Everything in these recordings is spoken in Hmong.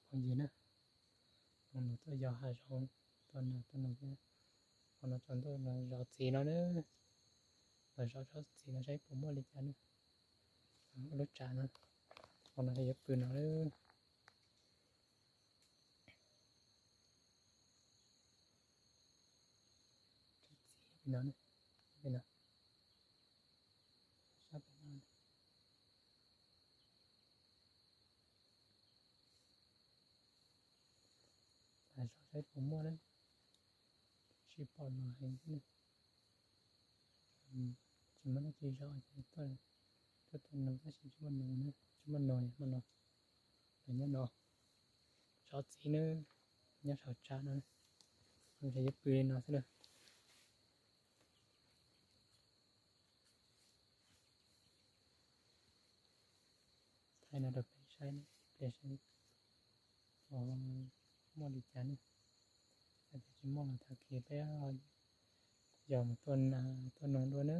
Phooj ywg na, no tuaj yos hav zoov, tuaj no tuaj no thiab. Qhov no tsaus ntuj no zov txiv no na, los zov tsob txiv no saib puas muaj li cas na. Lub tsam no, qhov no yuav pw no. Tsob txiv pem no, pem no, sab pem no. Zov saib puas muaj na, tsis pom los heev thiab. Tsis muaj dab tsi zov ces tuaj, tuaj tau noog tab sis tsis muaj noog na, tsis muaj noog hmo no. Los nyob no, tsob txiv na, nyob saum tsam no, ntshe yuav pw li no xwb na. Thaij no rau peb saib, ib pliag saib muaj li cas ne. Yog tias tsis muaj los tag kis peb yog mus tuaj, tuaj noog dua na.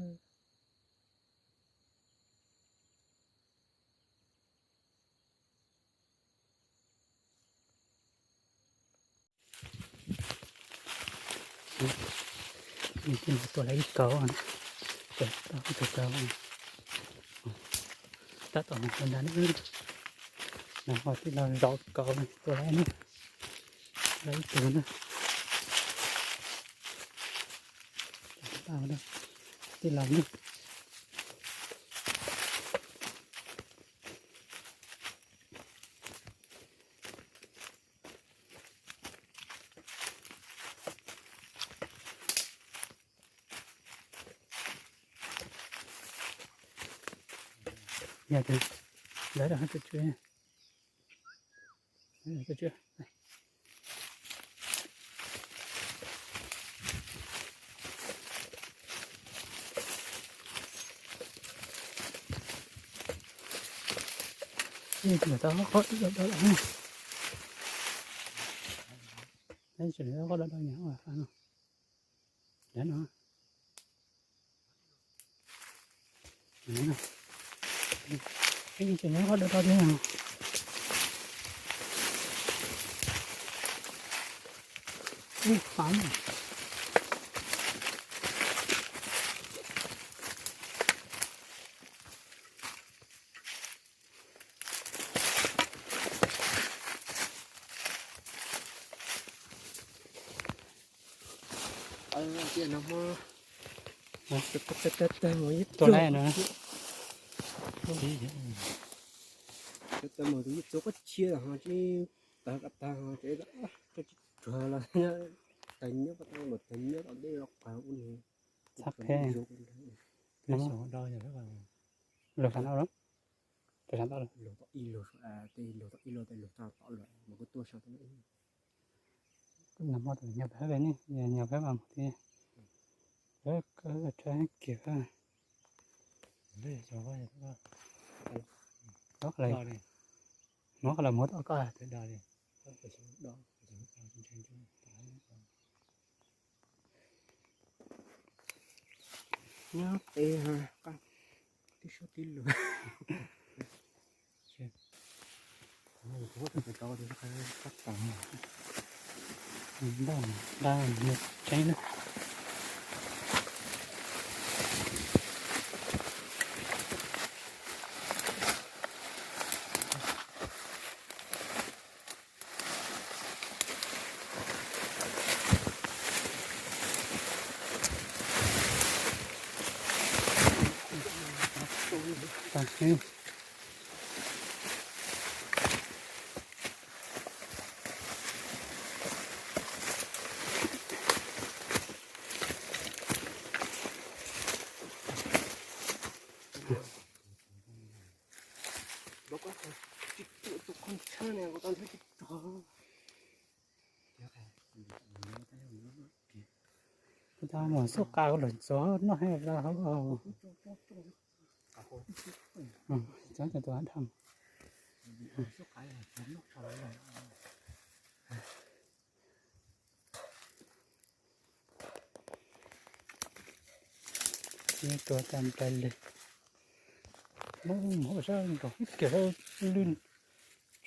Tus no tua lawv ib kauv, tua tau ib tug kauv, tab tom mus tua nrad na. No ho tij laug zov kauv tua lawv na, lawv ib tug na. Tij laug na. Yog tias lawv rau hauv tsuj tsuj, tsuj tsuj. Ib tug tau qhov do do lawm. Ib tug qhov do do nyuam qhuav no. Yog no. Ib tug nyuam qhuav do do thiab. Ub, pam. Tua lawm no. Mus ib tug mus ib tug qab tshia ho tsis tawg qab tag ho tseem tsis ruag los tawg nyob qab tag, tawg nyob tom dej los qab ua nws txhab phem. Lug sab no lawm, lug sab tod lawm. Lug tom ib lug, tej lug tom ib lug, tej lug txog tom lawm mas kuj tuaj sab tom no. Nag hmo tus nyuag peb ne, nyuag peb mas mus thiab. Peb kawg tshab kiag. Muab qhov lawv muab tom koj. Nyob tes ha, tib suab tib lug. Npaj npaj tseeb na. Kuv tab mus xub qa kuv los ntxuav noj hab da hauv. Cov tus dham. Tua cam rais li. Muab mus sab nkaus kiag lwj.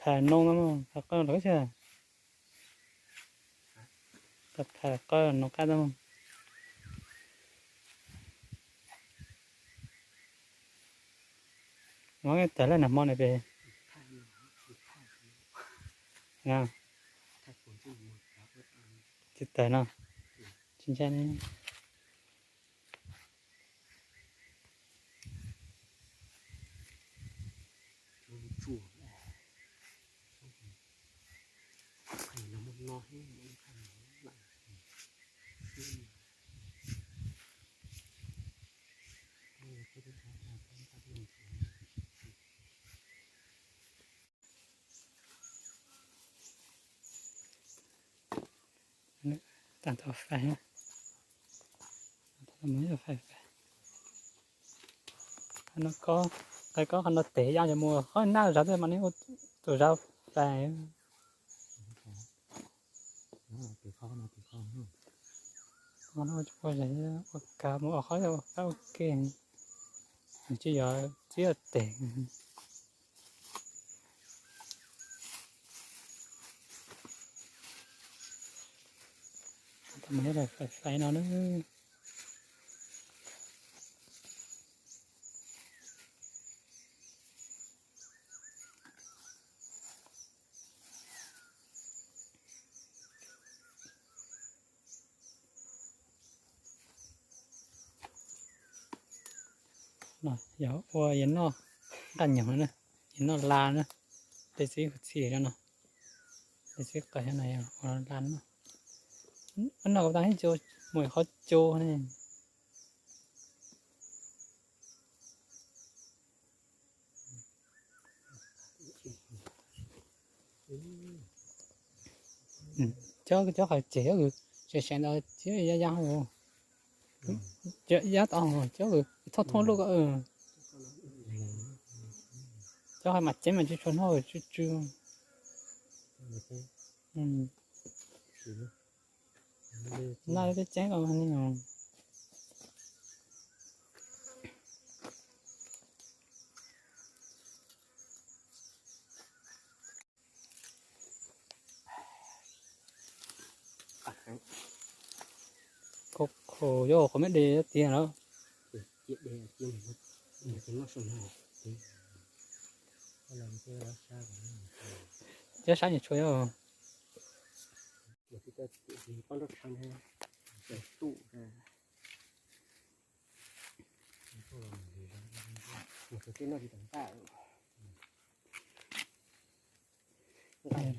Tham noo no, tham qawj lawm xwb. Tham qawj noo qab tau. Muab tawg lawm nag hmo na pem. Tsis tawg no. Tsis ntshai ne. Tag nrho fais, fais, fais. Qhov no kob, qhov kob qhov no tes ya ces mus qhov naj zov tej mas nws ua tus zov fais. Qhov no ua kav mus ua qhov ua kab ua ke, nws tsis yog txib tes. Tau mus nyob fais fais no na. No yog ua yam noj nqaij nyoog na, yam noj las na, tej txiv hu txhij no no, tej txiv qawm no yog ua las no. Noj tas ib co mus qhov co ne. Cov, cov qhov ceg seev seev ntawd thiab ya ya, ya tau cov thoob thoob luj ko. Cov qhov mas ceeb mas tsis tshua hnov tsw tsw. Noj tej ceeb ko ne. Kho kho yuav qhov me de tiag lawm. Cov sab nyuam tshua yuav.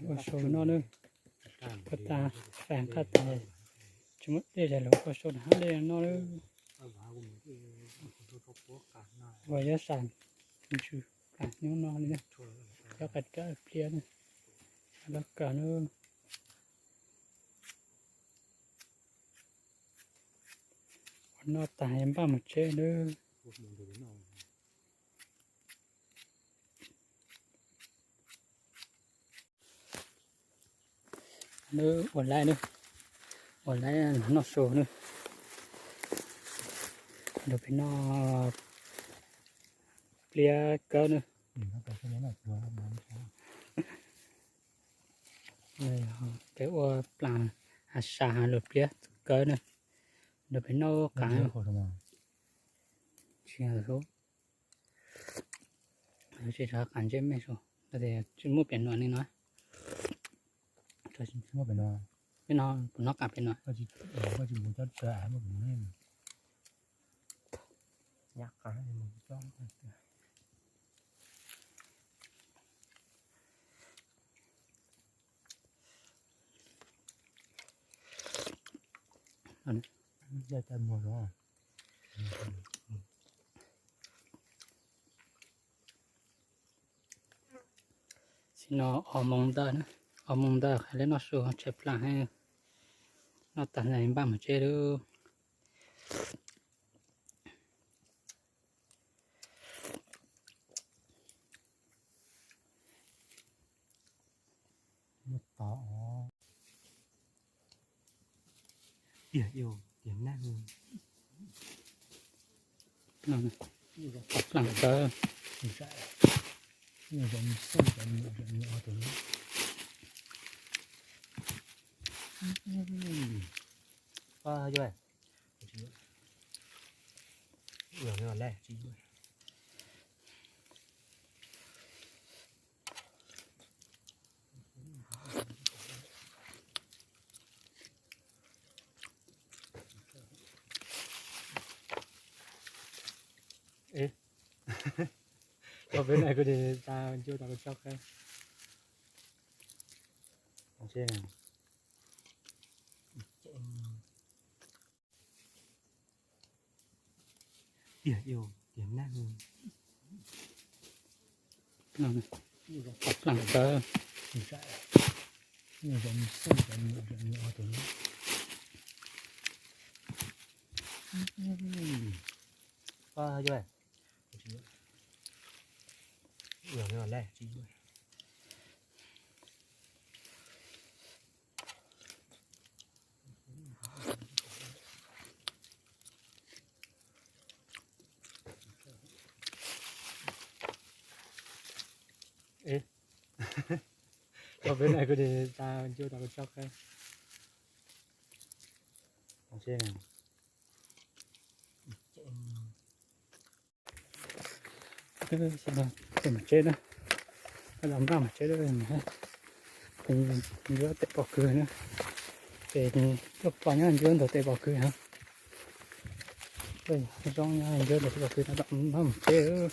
Ua sau no na, puag ta fais qaj tas, tsis muaj dej zais los ua sau na, hab dej no na. Ua yuav sam ntsws plas nyob no li na, cov qas kab pliab na, lawv kawg na. Ua noj tas npaj mus tsev na. Nws ua laib na, ua laib noj su na. Lawv pem no pliab kawg na. Ua sau no na, ua sau no na. Peb ua plas hav sas hav lwm pliab txuv kawg na, nrog peb noj qav. Tsis rov qab ntsej mej su, tsis muaj pem nuam li no. Peb no puas noj qab pem nuam? Txij no os moos ntawd, os moos ntawd hais li noj su tshaib plab, noj tas npaj mus tsev lawm. Muaj tod, tiag tiag nag. Plam tawv, Peb no kuj tas ncuav tas kuv tso qab. Tiag tiag nag. Plam tawv, Peb no kuj tas ncuav tas kuv tso qab. Tes mas tsev na, los npaj mas tsev lawm. Ncuav tes pom kwg na, ces tuaj pom nyob ncuav ntug tes pom kwg na. Zoo nyob ncuav ntug tes pom kwg na, npaj mas tsev.